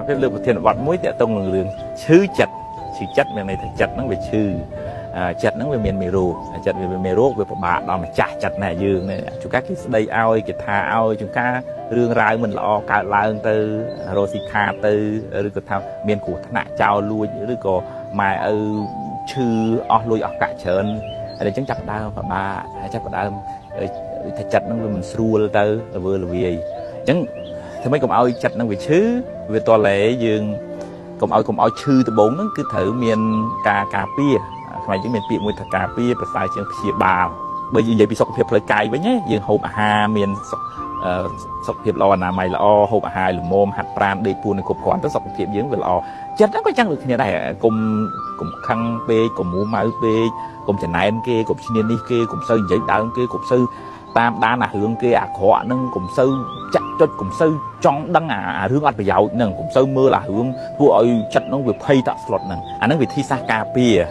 មកពេលលើកប្រធានបទមួយតាក់ទងនឹងរឿងឈឺចិត្តឈឺចិត្តមានន័យថាចិត្តហ្នឹងវាឈឺចិត្តហ្នឹងវាមានមេរោគចិត្តវាមានមេរោគវាពិបាកដល់ម្ចាស់ចិត្តណែយើងនេះជួនកាលគេស្ដីឲ្យគេថាឲ្យជួនកាលរឿងរ៉ាវមិនល្អកើតឡើងទៅរកស៊ីខាតទៅឬក៏ថាមានគ្រោះថ្នាក់ចោលលួចឬក៏ម៉ែឪឈឺអស់លុយអស់កាក់ច្រើនហើយអញ្ចឹងចាប់ផ្ដើមពិបាកហើយចាប់ផ្ដើមដូចថាចិត្តហ្នឹងវាមិនស្រួលទៅល្វើល្វាយអញ្ចឹងធ្វើម៉េចកុំឲ្យចិត្តហ្នឹងវាឈឺវាតតែយើងកុំឲ្យឈឺដំបូងហ្នឹងគឺត្រូវមានការការពារខ្មែរយើងមានពាក្យមួយថាការពារប្រសើរជាងព្យាបាលបើយើងនិយាយពីសុខភាពផ្លូវកាយវិញណាយើងហូបអាហារមានសុខភាពល្អអនាម័យល្អហូបអាហារល្មមហាត់ប្រាណដេកពួនគ្រប់គ្រាន់ទៅសុខភាពយើងវាល្អចិត្តហ្នឹងក៏ចឹងដូចគ្នាដែរកុំកុំខឹងពេកកុំមួម៉ៅពេកកុំចំណែនគេកុំឈ្នានេះគេកុំសូវនិយាយដើមគេកុំសូវតាមដានអារឿងគេអាក្រក់ហ្នឹងកុំសូវចាក់ចុចកុំសូវចង់ដឹងអារឿងអត់ប្រយោជន៍ហ្នឹងកុំសូវមើលអារឿងធ្វើឲ្យចិត្តហ្នឹងវាភ័យតក់ស្លុតហ្នឹងអាហ្នឹងវិធីសាស្ត្រការពារ។